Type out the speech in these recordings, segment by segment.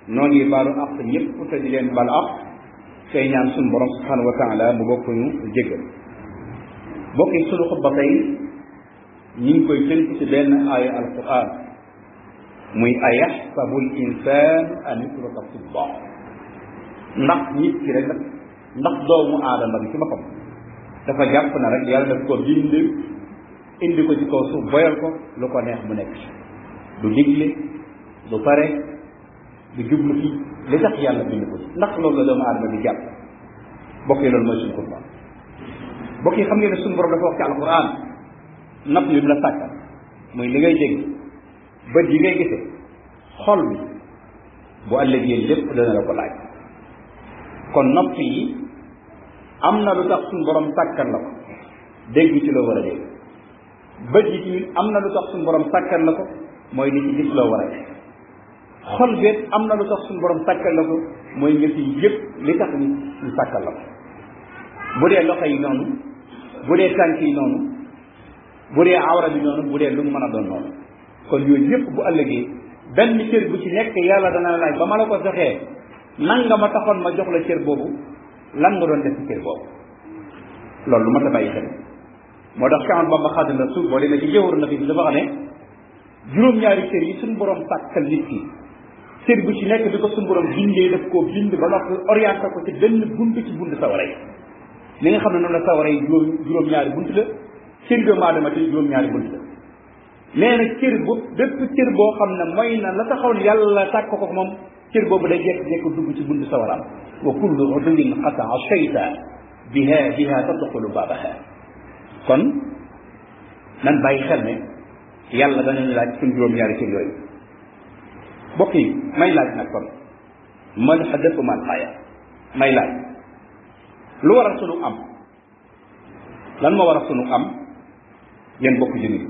noo ngi baalu àq ñëpp te di leen baal àq tey ñaan suñu borom subhanahu wa taala mu bokk ñu jéggal bokk yi sunu xutba tey ñi ngi koy tënk ci benn aaya alquran muy ayaxsabu l insan an yutraka suda ndax nit ki rek ndax doomu aadama bi ci boppam dafa jàpp na rek yàlla daf ko bind indi ko ci kaw suuf boyal ko lu ko neex mu nekk du digle du pare du jublu ci li tax yàlla bind ko ci ndax loolu la doomu aadama bi jàpp bokk yi loolu mooy suñu xutba bokk yi xam ngeen ne suñu borom dafa wax ci alquran napp yi mu la sàkkal muy li ngay dégg bët yi ngay gisee xol bi bu ëllëgee lépp dana la ko laaj kon nopp yi am na lu tax suñu borom sàkkal la ko dégg ci loo war a dégg bët yi tamit am na lu tax suñu borom sàkkal la ko mooy ni ci gis loo war a dégg xol bi am na lu tax suñu borom sàkkal la ko mooy nga ci yëpp li tax ñu sàkkal la ko bu dee loxo yi noonu bu dee tànk yi noonu bu dee awra bi noonu bu dee lu mu mën a doon noonu kon yooyu yëpp bu ëllëgee benn cër bu ci nekk yàlla dana laaj ba ma la ko joxee nan nga ma taxoon ma jox la cër boobu lan nga doon def ci cër boobu loolu lu ma ta bàyyi xel moo tax Cheikh Bamba Xaadimu Rasuul boo demee ci jëwër na fi dafa xam ne juróom-ñaari cër yi suñu borom sàkkal nit ki cër bu ci nekk di ko suñu borom bindee daf koo bind ba noppi orienté ko ci benn bunt ci bunt sawara yi li nga xam ne noonu la sawara yi juróom-ñaari bunt la cër doomu aadama te juróom-ñaari bunt la nee na cër bu bépp cër boo xam ne mooy na la taxawoon yàlla tàkk ko moom cër boobu day jekk-jekk dugg ci bunt sawaraam wa kullu udwin qataa shayta biha tadxulu baabaha kon nan bàyyi xel ne yàlla danañu laaj suñ juróom-ñaari cër yooyu bokk yi may laaj nag kon man xadafu man xaaya may laaj lu waral sunu am lan moo waral sunu am yéen bokk jullit yi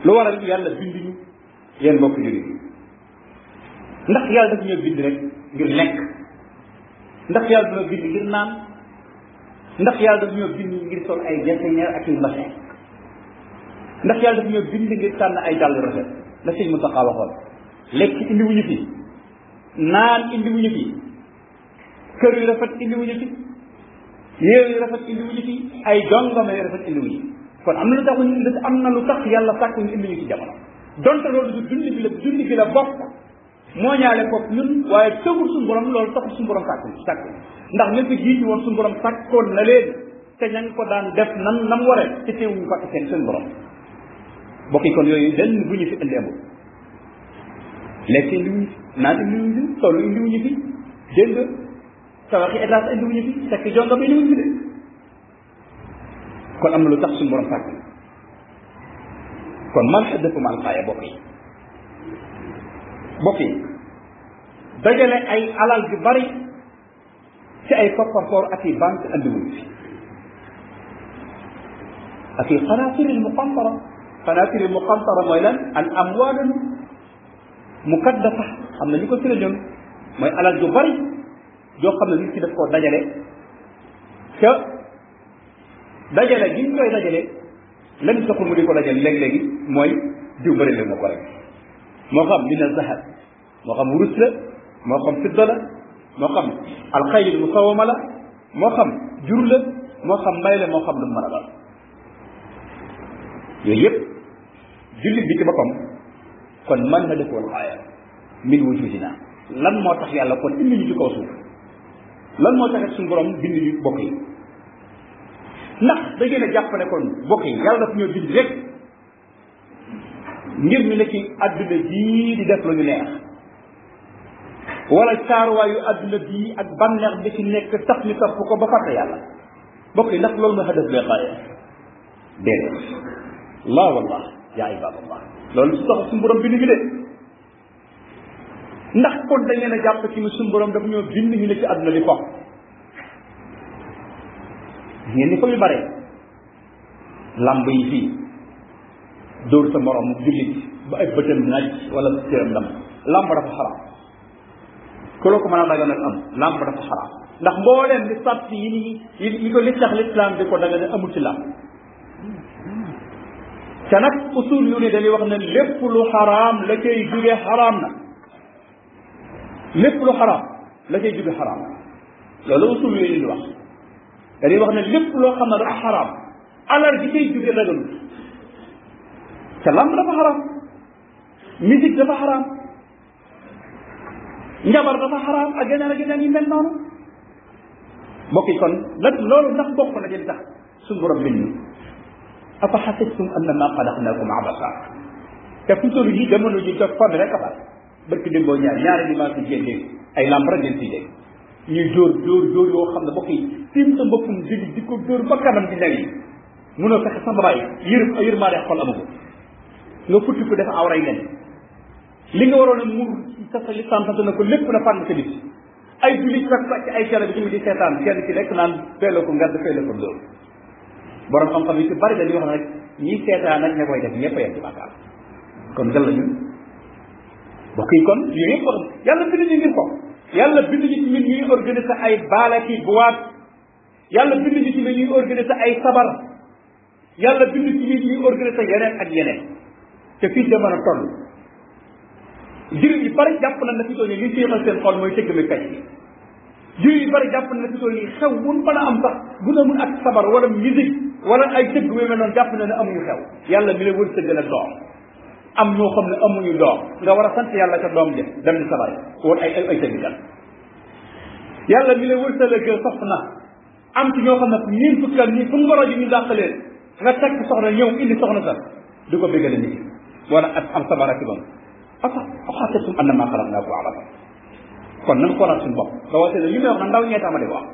lu waral yàlla bind ñu yéen bokk jullit yi ndax yàlla dafa ñoo bind rek ngir lekk ndax yàlla dafa ñoo bind ngir naan ndax yàlla dafa ñoo bind ngir sol ay jasineer ak yu mbasin ndax yàlla dafa ñoo bind ngir tànn ay dàll rafet la sëñ Mountakha waxoon lekk indi wuñu fi naan indi wuñu fi kër yu rafet indi wuñu fi yéew yu rafet indi wuñu fi ay jongama yu rafet indi wuñu kon am na lu tax am na lu tax yàlla sàkk ñu indi ñu ci jamono donte loolu du dundi bi la bokk moo ñaale koog ñun waaye tëgul suñu borom loolu taxul suñu borom sàkk ndax ña fi jiitu woon suñu borom sàkkoon na leen te ña ngi ko daan def nam waree te teewuñu fàtte seen borom bokki kon yooyu benn bu ñu fi indi amul lekk indi wuñu fi naan indi wuñu fi toolu indi wuñu fi dégg nga tabaxi étage indi wuñu fi tekk jongam indi wuñu fi de kon am na lu tax suñu borom sàkk kon man xaddafu mal xaaya bokk yi dajale ay alal ju bari ci ay kopparfoor ak i banque andiwuñ fi ak i xanaatiri muqantara mooy lan al amwaalul mukaddafa xam na ñu ko tëra ñoon mooy alal ju bari joo xam ne nit ki daf koo dajale ca dajale gi ñu koy dajale lan taxul mu di ko dajale léeg-léegi mooy diw bëri la na ko rek moo xam min az-zahab moo xam wurus la moo xam fidda la moo xam alxayl musawama la moo xam jur la moo xam mbay la moo xam lu mu mën a doon yooyu yëpp jullit bi ci boppam kon man na def wal xaaya min wujudina lan moo tax yàlla kon indi ñu ci kaw suuf lan moo tax suñu borom bind ñu bokk yi ndax da ngeen a jàpp ne kon bokk yi yàlla daf ñoo bind rek ngir ñu ne ci adduna bii di def lu ñu neex wala caaruwaayu adduna bii ak bànneex bi ci nekk tax ñu topp ko ba fàtte yàlla bokk yi ndax loolu mooy hadaf bi xaaya déedéet laa wallah yaa ibadallah loolu su tax suñu borom bind ñu de ndax kon da ngeen a jàpp ci ni suñu borom dafa ñoo bind ñu ne ci adduna di ko ngeen ni ko yu bare lamb yi fii dóor sa morom jullit ba ay bëtam naaj wala cëram dam lamb dafa xaraam ku la ko mën a daganal am lamb dafa xaraam ndax mbooleem li sàtt yi ko li tax l'islam di ko daganal amul ci lamb te nag usul yu ne dañuy wax ne lépp lu xaraam la cay jóge xaraam na lépp lu xaraam la cay jóge xaraam loolu usul yooyu di wax dañuy wax ne lépp loo xam ne dafa xaraam alal ji cay jóge daganut te lamb dafa xaraam musique dafa xaraam njabar dafa xaraam ak yeneen yi mel noonu mbokk yi kon nag loolu ndax bokk na ci tax suñu borom bind afa xasibtum annama xalaqnakum abasa te fu toll yi jamono ji toog fond rek a baax barki démboo ñaari dimanche yi génne ay lamb rek ngeen siy dégg ñuy dóor yoo xam ne mbokk yi tiim sa mbokkum jigi di ko dóor ba kanam di newi munoo fexe sa babaay yërmaande xol amu ko nga futti ko def awray nen li nga waroon a muur sa li sant na ko lépp na fànn sa nit ay jullit fekk ci ay télé bi tamit di seetaan kenn ci rek naan feela ko ngand feela ko dóor borom xam-xam yi ci bari dañuy wax ne rek ñiy seetaan ak ña koy def ñëpp a yem ci bàkkaar kon gal la ñun mbokk yi kon yooyu yëpp wax yàlla bind ñu ngir ko yàlla bind ñu ci ñun ñuy organiser ay baalaki boîte yàlla bind ñu ci ñun ñuy organiser ay sabar yàlla bind ci ñun ñuy organiser yeneen ak yeneen te fii jamono toll jullit yi bari jàpp na fi toll nii li séexal seen xol mooy tëgg mi kay jullit yi bari jàpp na fi toll nii xew mun mën a am sax bu na mun ak sabar wala musique wala ay tëgg yu mel noonu jàpp na ne amuñu xew yàlla mi la wërsëgal ak doom am ñoo xam ne amuñu doom nga war a sant yàlla ca doom jëf dem di sabar wala ay tëggkat yàlla mi la wërsëgal soxna am ci ñoo xam ne ñeen fukkal ñi fu ngoro ji ñu dàq leen nga teg soxna ñëw indi soxna sax du ko bëggale nit wala am sabar ak moom axasibtum annama xalaqnaakum abasa kon nan xoolaat suñu bopp rawatina li may wax na ndaw ñee tax ma di wax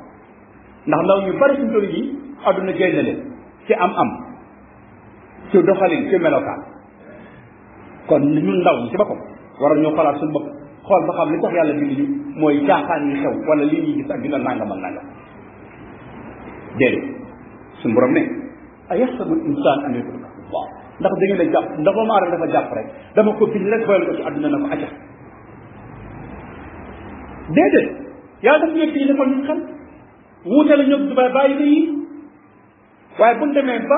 ndax ndaw ñu bari suñu toll yi adduna génn leen ci am ci doxalin ci melokaan kon ñun ndaw ñi ci boppam war ñoo xoolaat suñu bopp xool ba xam li tax yàlla bind ñu mooy caaxaan yi xew wala lii ñuy gis ak dina nangam ak nangam déedéet suñu borom ne a yaxsabu insaan an yutraka waaw ndax da ngeen a jàpp ndax doomu aadama dafa jàpp rek dama ko bind rek boyal ko ci àdduna na ko acca déedéet yàlla daf ñëpp yi defal ñu xam wuute la ñoom dubaay bàyyi na yi waaye bu ñu demee ba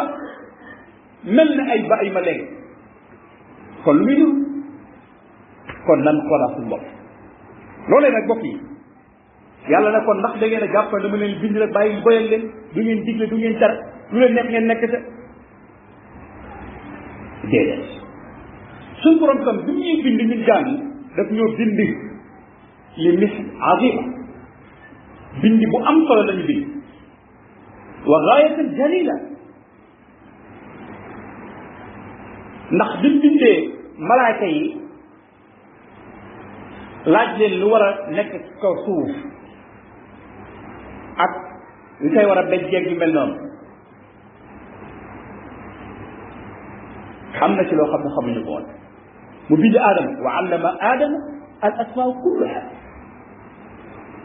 mel ne ay bàyyi ma léegi kon lu muy dul kon nan xoolaat suñu bopp loolee nag bokk yi yàlla ne kon ndax da ngeen a jàpp dama leen bind rek bàyyi boyal leen du ngeen digle du ngeen tere lu leen nekk ngeen nekk te déedéet suñu borom tam bi ñuy bind ñun jaam yi daf ñoo bind li mis azima bind bu am solo lañu bind wa gaayatan jalila ndax biñ bindee malaaka yi laaj leen lu war a nekk ci kaw suuf ak li koy war a bejjeeg yu mel noonu xam na ci loo xam ne xamuñu ko woon mu bind aadama wa allama aadama al asmaa kullaha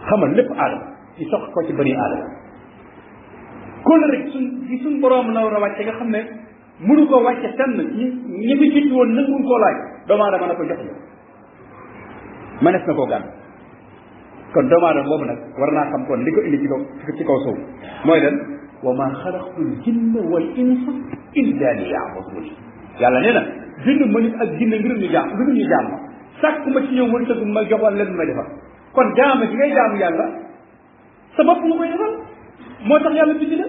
xamal lépp aadama ci sox ko ci bëri aadama kon rek suñ borom na war a wàcce nga xam ne mënu koo wàcce fenn ñi fi jiitu woon nanguñ koo laaj doomu aadama na ko jox ñu mënees na koo gànn kon doomu aadama boobu nag war naa xam kon li ko indi ci kaw suuf mooy leen wa ma xalaqtul jinna wal insa illa li yaabudun yàlla nee na bind ma nit ak jinne ngir ñu jaam ma sàkk ma ci ñëw wërsëgu ma joxoon leen may defal kon jaam gi ngay jaamu yàlla sa bopp nga koy defal moo tax yàlla bind la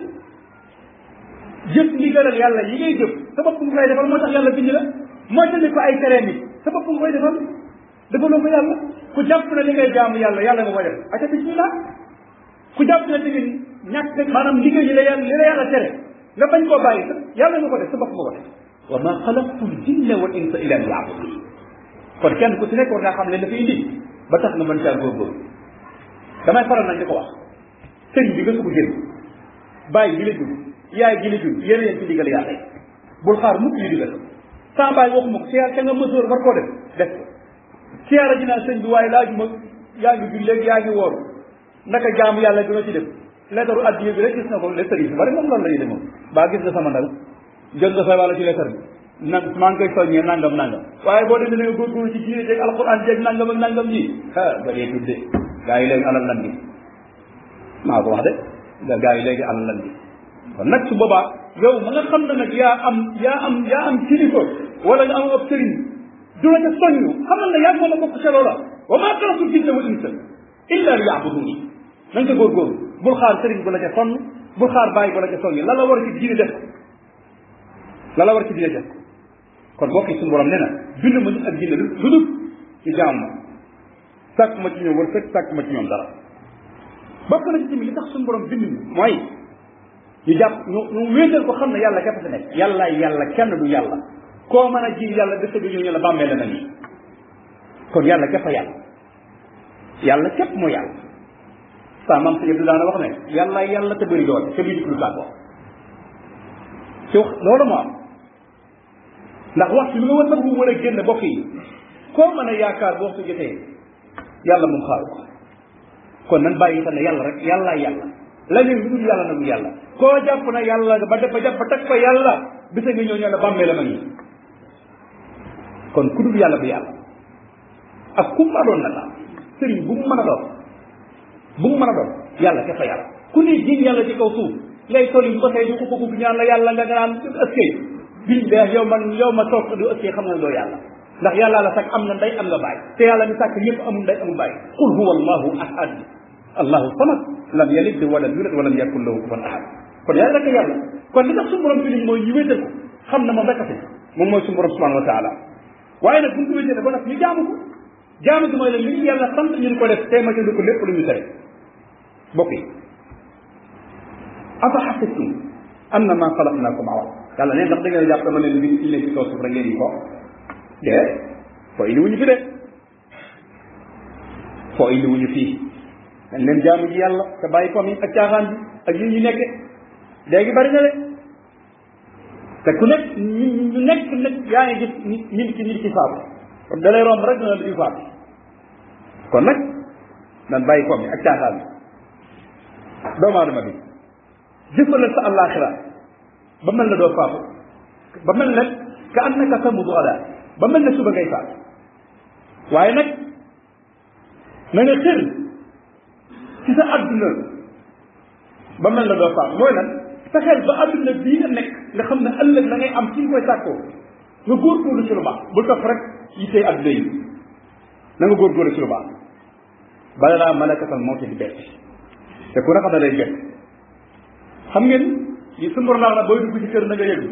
jëf ndigalal yàlla yi ngay jëf sa bopp nga koy defal moo tax yàlla bind la moo tax ko ay tereem yi sa bopp nga koy defal defaloo ko yàlla ku jàpp na li ngay jaamu yàlla yàlla nga koy def aca bismillah ku jàpp na tamit ñàkk maanaam liggéey li la yàlla tere nga bañ koo bàyyi yàlla nga ko def sa bopp nga ko def wa ma xalaqtul jinna wal insa illa liya'budun kon kenn ku ci nekk war ngaa xam leen dafa indi ba tax nga mën caa góorgóorlu damay faral nañ di ko wax sëriñ bi nga su ko jël bàyyi gi la jur yaay gi la jur yéen yéen ci digal yàlla bul xaar mukk ñu digal sans bàyyi waxuma ko siyaar ca nga mësoor war koo def ko siyaara ji naa sëñ bi waaye laajuma yaa ngi jul léegi yaa ngi wooru naka jaamu yàlla dina ci def leetaru addiya bi rek gis na ko le sëriñ bi bari moom loolu la ñuy def moom baa gis nga sama ndaw jot nga sa wàlla ci leetar bi nag maa ngi koy soññee nangam waaye boo demee ne góorgóorlu ci diine jeeg alquran jeeg nangam ak nangam ji bëree tudde gaa yi léegi alal lan bi maa ko wax de gaa yi léegi alal lan bi kon nag su boobaa yow ma nga xam ne nag yaa am kilifa wala nga am ab sëriñ du la ca soññu xamal ne yaa ngi mën a bokk ca loola wa maa xalaqtu jinna wal insa illa liya'buduni nañ ko góorgóorlu bul xaar sëriñ bu la ca sonn bul xaar bàyyi bu la ca sonn la la war ci diine def la la war ci diine def kon mbokk yi suñu borom nee na bind ma nit ak jinne lu dul ci jaam ma sàkk ma ci ñoom wërsëg sàkk ma ci ñoom dara bokk na ci tamit li tax suñu borom bind mooy ñu jàpp ñu wéetal ko xam ne yàlla képp fi nekk yàlla kenn du yàlla koo mën a ji yàlla dëkk bi ñëw ñu la bàmmee la na nii kon yàlla képp a yàlla képp mooy yàlla sa maam si yëpp daana wax ne yàlla te bëri doole te luy dikk lu tàggoo ci wax loolu moo am ndax waxtu lu nga war nag bu war a génn bokk yi koo mën a yaakaar bu waxtu jotee yàlla moom xaaru ko kon nan bàyyi xam ne yàlla rek yàlla leneen lu dul yàlla nagu yàlla koo jàpp na yàlla ba def ba jàpp ba teg fa yàlla bisa nga ñëw ñoo la bàmmee la ma nii kon ku dul yàlla bu yàlla ak ku ma doon na la sëriñ bu mu mën a doon yàlla ke fa yàlla ku ne jiñ yàlla ci kaw suuf ngay sol yi bu ko tey di ko ñaan la yàlla nga naan ëskey biñ de yow ma toog du ëskey xam nga doo yàlla ndax yàlla la sax am na ndey am nga bàyyi te yàlla mi sàkk ñëpp amul ndey amul bàyyi qul huwa allahu ahad allahu samad lam yalid walam yulad walam yakun lahu kufuwan ahad kon yàlla rek yàlla kon li tax suñu borom bi mooy ñu wéetal ko xam ne moom rek a fi moom mooy suñu borom subhanahu wa taala waaye nag bu ñu ko wéetee ba nag ñu jaamu ko jaamu gi mooy la li ñu yàlla sant ñu ko def tey ma jënd ko lépp lu ñu tere bokk yi afa xasibtum annama xalaqnaakum abasan yàlla ne ndax da ngeen a jàpp dama leen bi ñu leen ci kaw suuf rek ngeen yi ko dee foo indi wuñu fi de foo indi wuñu fii dañ leen jaamu ji yàlla te bàyyi ko mi ak caaxaan bi ak yi ñu nekke léegi bari na de te ku nekk ñu nekk yaa ngi gis nit ki faatu kon da lay romb rek na la di faatu kon nag nan bàyyi ko mi ak caaxaan bi doomu aadama bi jëfalal sa àllaaxira ba mel na doo faatu ba mel ne ka annaka tamutu ghadan ba mel ne suba ngay faatu waaye nag na nga xër ci sa adduna ba mel na doo faatu mooy lan fexeel ba adduna bii nga nekk nga xam ne ëllëg la ngay am ci nga koy sàkkoo nga góorgóorlu ci lu baax bu topp rek yittee adduna yi na nga góorgóorlu ci lu baax bala laa malakatal mawti di bett te ku ne xam ne day bett xam ngeen yi su mbor laa na booy dugg ci kër na nga yëglu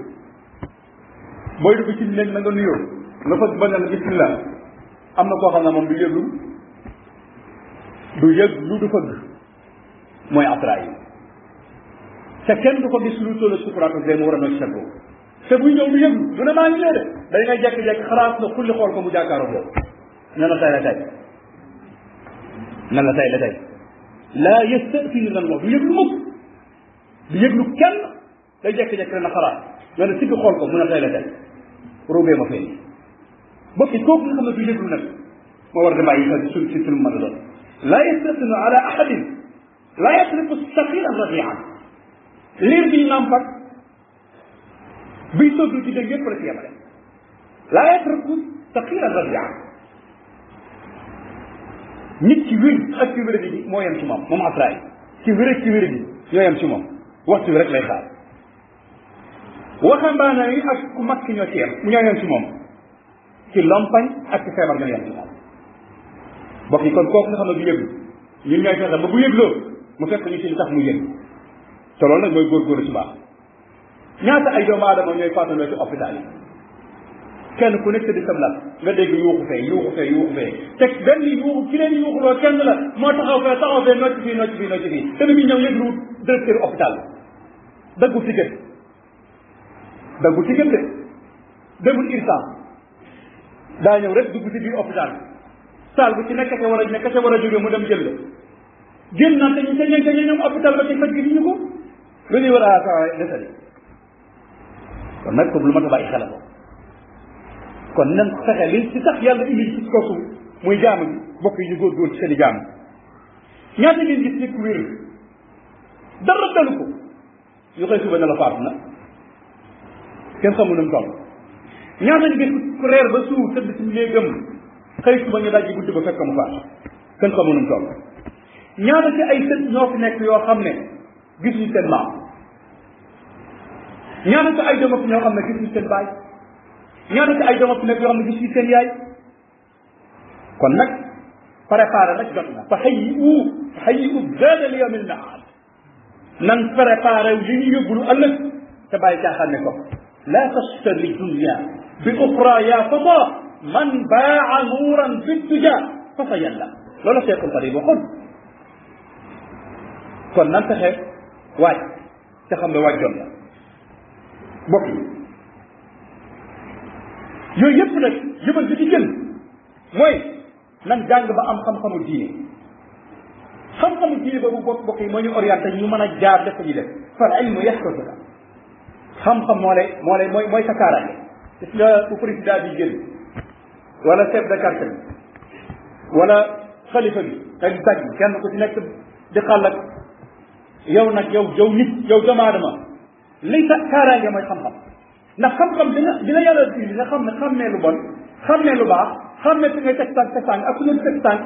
booy dugg ci néeg na nga nuyoo nga fas bañ na bismillah am na koo xam ne moom du yëglu du fëgg mooy atraa yi te kenn du ko gis lu toll sukuraatu dee mu war a nooy seggoo te buy ñëw du yëglu du ne maa ngi nee de day ngay jekki-jekki xalaat na xulli xool ko mu jàkkaaroo boobu ne la tay la tay laa yasta'sinu lan wax du yëglu mukk du yëglu kenn day jekki-jekki rek na xalaat nga ne sigg xool ko mu ne tay la tay roubee ma fee bokki kooku nga xam ne du yëglu nag moo war a bàyyi xel ci suñu mën a doon laa yasta'sinu ala ahadin laa yatruku saqiran radian liir bi nàmpat biy soddu ci dégg yëpp la ci yemale laa yatruku saqiran radian nit ci wér ak ci wér gi moo yem ci moom asraay ci wér ak ci wér gi ñoo yem ci moom waxtu bi rek lay xaar waxambaane yi ak ku mag ki ñoo ci yem ci moom ci lompañ ak ci feebar ñoo yem ci moom bokk yi kon kooku nga xam ne du yëglu ñun ñooy fexe ba bu yëgloo mu fekk ñu ci li tax mu yëg te loolu nag mooy góorgóorlu ci baax ñaata ay doomu aadama ñooy faatandoo ci hôpital yi kenn ku nekk di sam la nga dégg yuuxu fee te benn yuuxu ki leen yuuxuloo kenn la moo taxaw fee nocc fii te bi ñëw yëglu directeur hôpital daggu ticket de demul urgence daa ñëw rek dugg ci biir hôpital saal bu ci nekk ca war a jóge mu dem jël la génn naan te ñoom hôpital ba ci faj gi di ñu ko lu ñuy war a saa desali kon nag comme lu ma ta bàyyi xel ko kon nan fexe li ci tax yàlla indi ci kaw suuf muy jaamu bi bokk yi ñu góorgóor ci seen i jaamu ñaata ngeen gis nit ku wér dara dalu ko ñu xëy suba ne la faatu na kenn xamul nu mu toll ñaata ñu gis ku reer ba suur tëdd ci néegam xëy suba ñu dajji guddi ba fekk mu faatu kenn xamul nu mu toll ñaata ci ay sët ñoo fi nekk yoo xam ne gisuñu seen maam ñaata ci ay doom ñoo xam ne gisuñu seen baay ñaata ci ay doom fi nekk yoo xam ne gisuñu seen yaay kon nag préparé nag jot na fa hayyi'u zaada li yawmil ma'aad nan préparé li ñu yóbbulu ëllëg te bàyyi caaxaan ne ko la tashtari dunya bi uxra ya fata man baa nuuran bi duja fa sayalla loolu Cheikhul Xadim waxoon kon nan fexe waaj te xam ne waaj jot na bokk yi yooyu yëpp nag yëbal bi ci gën mooy nan jàng ba am xam-xamu diine xam-xamu diine boobu bokk yi moo ñu orienté ñu mën a jaar def ko ñu def fal ilmu yaxfasuka xam-xam mooy sa kaaraange gis nga bu président bi génn wala chef de quartier wala xalifa bi ak tàgg kenn ku ci nekk di xàll yow nag yow nit yow doomu aadama liy sa kaaraange mooy xam-xam ndax xam-xam dina yàlla nga xam ne xàmmee lu bon xàmmee lu baax xàmmee fi ngay teg tànk ak ku nga teg tànk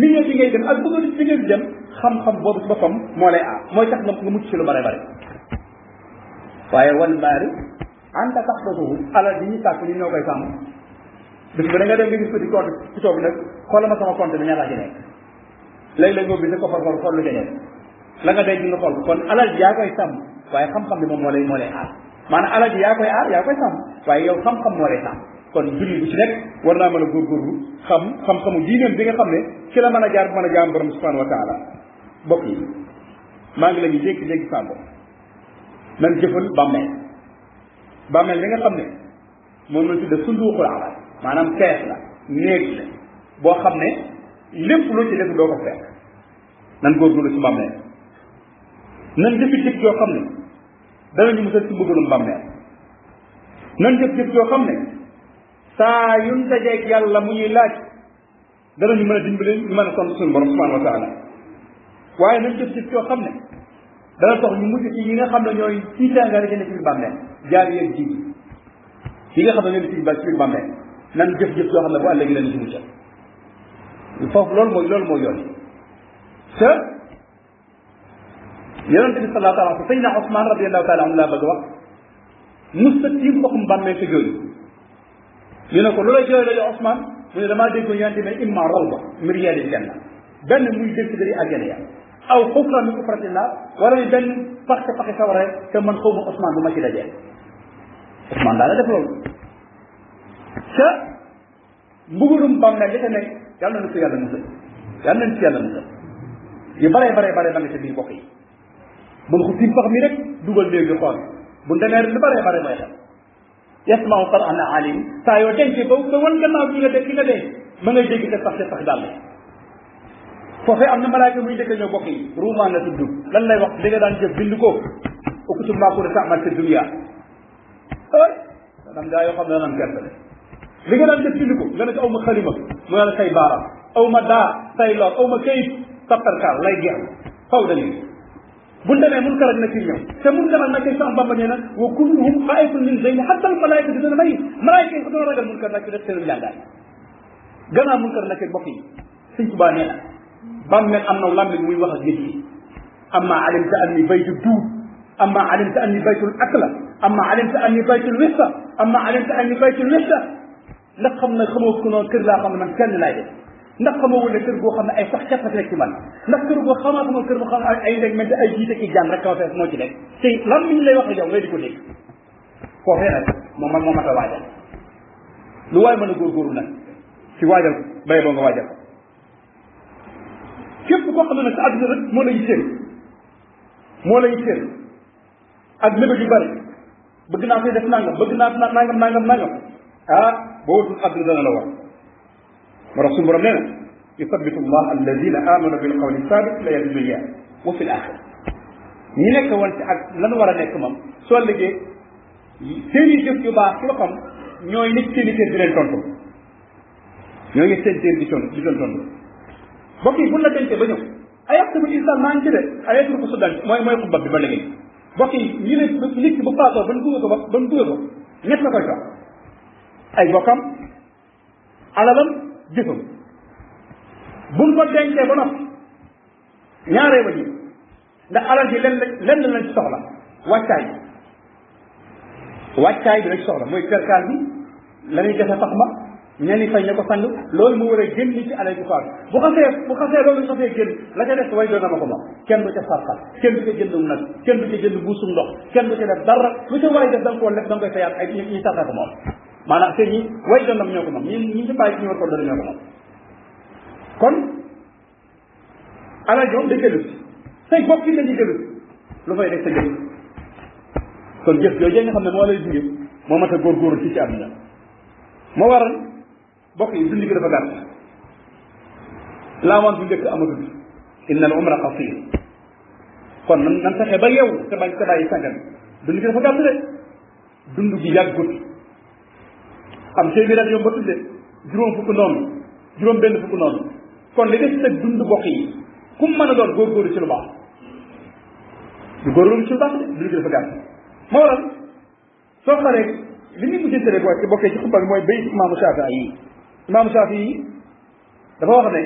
milieu bi ngay dem ak bëgg bi ngay dem xam-xam boobu ci boppam moo lay aar mooy tax nga mucc ci lu bare bare waaye wal maari anta taxfasuhu alal bi ñu sàkk ñu ñoo koy sàmm bis ba da nga dem nga gis ko di compte ci toog nag xoolal ma sama compte bi ñaata ci nekk léeg-léeg nga bi sa koppar xool lu ca nekk la nga day ji nga xool kon alal ji yaa koy sàmm waaye xam-xam bi moom moo lay aar maanaam alal ji yaa koy aar yaa koy sàmm waaye yow xam-xam moo lay sàmm kon jullit bu ci nekk war naa mën a góorgóorlu xam-xamu diineem bi nga xam ne ci la mën a jaar bu mën a jaam borom subhanahu wa taala bokk yi maa ngi la ñu léegi sàmbo nan jëfal bàmmeel bi nga xam ne moom lañ tudde sunduuxul amal maanaam kees la néeg la boo xam ne lépp loo ci def doo ko fekk nan góorgóorlu ci bàmmeel nan jëfi jëf yoo xam ne danañu musal ci mbugalum bàmmeel nan jëf yoo xam ne saa yuñ dajeeg yàlla mu ñuy laaj danañu mën a dimbali ñu mën a sant suñu borom subhanahu wa taala waaye nan jëf yoo xam ne dana tax ñu mujj ci yi nga xam ne ñooy tiitaangaare ci ne ci biir bàmmeel jaar yeeg ji yi nga xam ne ñoo ne ci biir bàmmeel nan jëf-jëf yoo xam ne bu àllëgi lañu ci muccal foofu loolu mooy yoon te yonente bi sallallahu taala wa sayyidina Ousmane radiyallahu taala anhu laa bëgg wax musta tiim boppam bàmmeel te jooyu ñu ne ko lu lay jooy la yow Ousmane mu ne damaa dégg yonente ne imma rawda min riyaadil janna benn muy dégg dari àjjana ya aw xufra min xufratillah wala ni benn paxe sawara te man xaw ma Ousmane bu ma ci dajee Ousmane daal la def loolu ca mbugulum bàmmeel li ca nekk yàlla na ci yàlla musal yàlla nañ ci yàlla musal yu bare ba nga ca biir bokk yi bu ko tiim pax mi rek dugal léegi xool bu demee lu bare mooy xam yasmau qur'ana alim saa yoo dencee ba wan gannaaw bi nga def ki nga dee ma ngay dégg te sax daal foofee am na malaaka muy dëkk ñëw bokk yi ruumaan la tudd lan lay wax li nga daan jëf bind ko uktub maa kunta ta'mal fi dunya dam gaa yoo xam ne danaan gerte li nga daan jëf bind ko nga ne ko aw ma xalima mu ne la say baaraam aw ma daa say lor aw ma kayit sapparkaar lay jeex faw dañuy bu demee munkar ak nakir ñëw te munkar ak nakir sax Bamba nee na wa kulluhum xaayifun min zeyni hatta al malaayika di dana may malaayika yi ko doon ragal munkar nakir def seen jàngaay gannaaw munkar nakir bokk yi Sëñ Tuubaa nee na bàmmeel am na lammiñ muy wax ak nit yi amma alimta anni baytu duud amma alimta anni baytul akla amma alimta anni baytul wista amma alimta anni baytul wista ndax xam na xamoo ko noonu kër laa xam ne man kenn laay def ndax xamoo woon ne kër goo xam ne ay sax capat rek ci man ndax kër goo xamaatuma kër boo xam ne ay ndeg mel ay jiite ki jaan rek kaw fees moo ci nekk te lammiñ lay wax ak yow ngay di ko dégg foofee nag moo mat a waajal lu waay mën a góorgóorlu nag ci waajal bay boo nga waajal képp koo xam ne nag sa àdduna rek moo lay yitteel ak mébét yu bari bëgg naa koy def nangam bëgg naa nangam ah boo wutul àdduna dana la war moo tax suñu borom nee na yusabbitu llah alladina amanu bil qawli sabit la dunya wa fi l axira ñi nekk woon ci ak lan war a nekk moom soo liggéey seen i jëf yu baax ci boppam ñooy nekk seen i kër di leen tontu ñooy nekk seen kër di leen tontu mbokk yi buñ la dencee ba ñëw ayaxsabul insaan maa ngi ci de ayatruku sudan mooy xutba bi ba léegi mbokk yi ñu ne nit ki bu faatoo ban dugal ko ñett la koy jox ay bokkam alalam jëfam buñ ko dencee ba noppi ñaaree ba ji ndax alal ji lenn lañ ci soxla wàccaay bi lañ ci soxla mooy kërkaan bi la ñuy defe sax ma ñani fay ña ko sang loolu mu war a génn ci alal ji faatu bu xasee loolu xasee génn la ca def way doon na ma ko moom kenn du ca sarxal kenn du ca jëndum nag kenn du ca jënd buusum ndox kenn du ca def dara lu ca waay def da nga koo lef da nga koy fayaat ay ñi sarxal ko moom maanaam te ñi way doon nam ñoo ko moom ñi ci bàyyi ñu war ko doon ñoo ko moom kon alal joom da jëlut say bokk yi dañuy jëlut lu fay def sa jëf kon jëf yooyu nga xam ne moo lay dunge moo mat a góorgóorlu ci àdduna moo waral bokk yi dund gi dafa gàtt laamoon bu njëkk amatul inna al umra qasir kon nan fexe ba yeewu te bàyyi sàngan dund gi dafa gàtt de dund gi yàggut am téeméer at yomb ba tudde juróom fukk noonu juróom benn fukk noonu kon li des teg dund bokk yi kum mën a doon góorgóorlu ci lu baax du góorgóorlu ci lu baax de dund gi dafa gàtt moo waral soo xaree li ñu mujjee tere boo bokkee ci xutba bi mooy bayit imaamu Shaafi'i yi dafa wax ne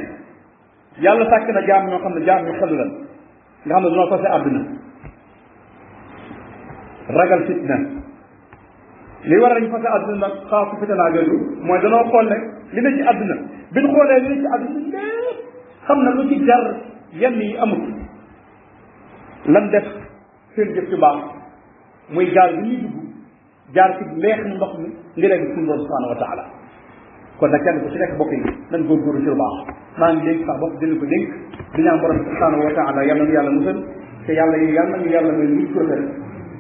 yàlla sàkk na jaam ñoo xam ne jaam ñu xelu lan nga xam ne dañoo fase àdduna ragal fitna li war a ñu fase àdduna nag xaafu fitna jooju mooy danoo xool ne li ne ci àdduna bi ñu xoolee li ne ci àdduna lépp xam na lu ci jar yenn yi amut lan def seen jëf ci baax muy gaal bi ñuy dugg jaar ci leex ndox mi ngëneel bi suñu borom subhanahu wa taala kon nag kenn ku ci nekk bokk yi nan góorgóorlu ci lu baax maa ngi dénk sax bopp dina ko dénk di ñaan borom subhanahu wa taala yàlla nu yàlla musal te yàlla nañu yàlla may luñ ko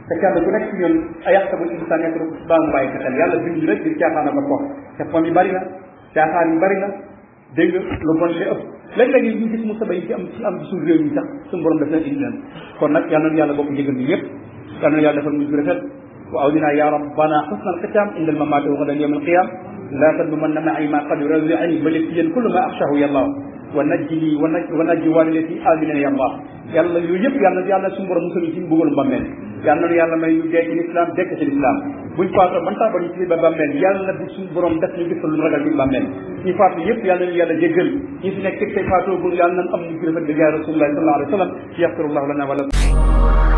te kenn ku nekk ci ñun ay yaxtabul insaan nekk rek baa mu bàyyi ko xel yàlla bind rek di caaxaan ba ko te pom yi bari na caaxaan yi bari na dégg nga lu bon li ëpp léeg-léeg ñu gis musiba yi ci am ci suñu réew yi sax suñu borom def leen indi leen kon nag yàlla nañu yàlla bokk jégal bi yëpp yàlla nañu yàlla defal mujj rafet وأولنا يا ربنا حسن الختام عند الممات وغدا يوم القيامة لا تظلمن معي ما قد رزعني بل يكفين كل ما أخشاه يا الله ونجني ونجي والدتي آمين يا الله يلا يجيب يلا سمبر مسلمين بقول بامن يلا ما يجي الإسلام دك الإسلام buñ faatoo man taa ba ñu ci ba bàmmeel yàlla bu suñu borom def ñu gis lu ragal bi bàmmeel ñu faatu yëpp yàlla ñu yàlla jéggal ñi fi nekk teg say faatoo bu yàlla nan am ñu ci rafet bi yaa rasulullah sallallahu alayhi wa sallam yaxfirullahu lana wa lakum